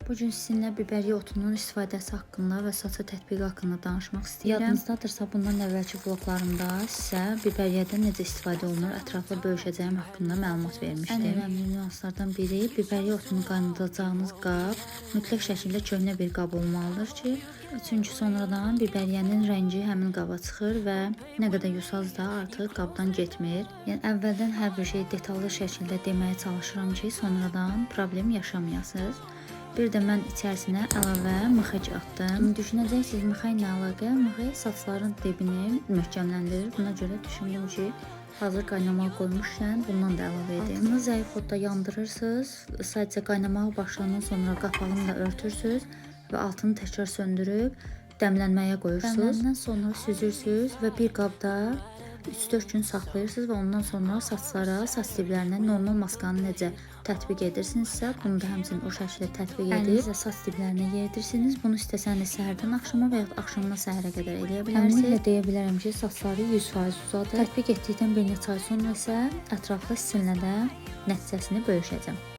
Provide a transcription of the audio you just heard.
Bu gün sizinlə bibəriyyə otunun istifadəsi haqqında və saça tətbiqi haqqında danışmaq istəyirəm. Yadınızdadırsa, bundan əvvəlki vloqlarımda sizə bibəriyyədən necə istifadə olunur, ətraflı bölüşəcəyim haqqında məlumat vermişdim. Ən önəmli nüanslardan biri bibəriyyə otunu qaynadacağınız qab mütləq şəkildə köhnə bir qab olmalıdır ki, çünki sonradan bibəriyyənin rəngi həmin qaba çıxır və nə qədər yusaz da artıq qabdan getmir. Yəni əvvəldən hər bir şeyi detallı şəkildə deməyə çalışıram ki, sonradan problem yaşamayasınız. Bir də mən içərisinə əlavə mıxəc atdım. İndi düşünəcəksiniz, mıxək nə əlaqə? Mıxək saçların dibini möhkəmləndirir. Buna görə düşündüm ki, hazır qaynamağa qoymuşkən bundan da əlavə edim. Altını zəif odda yandırırsınız. Sadəcə qaynamağa başlayandan sonra qapağını da örtürsüz və altını təkrar söndürüb dəmlənməyə qoyursunuz. Dəmləndən sonra süzürsüz və bir qabda 3-4 gün saxlayırsınız və ondan sonra saçlara, saç diblərinə normal maskanı necə tətbiq edirsinizsə, bunu da həmçinin o şəkildə tətbiq edib əlinizlə saç diblərinə yeridirsiniz. Bunu istəsəniz səhərdən axşama və yaxud axşamdan səhərə qədər eləyə bilərsiniz. Əminliklə deyə bilərəm ki, saçları 100% uzadır. Tətbiq etdikdən bir neçə ay sonra isə ətraflı sizinlə də nəticəsini bölüşəcəm.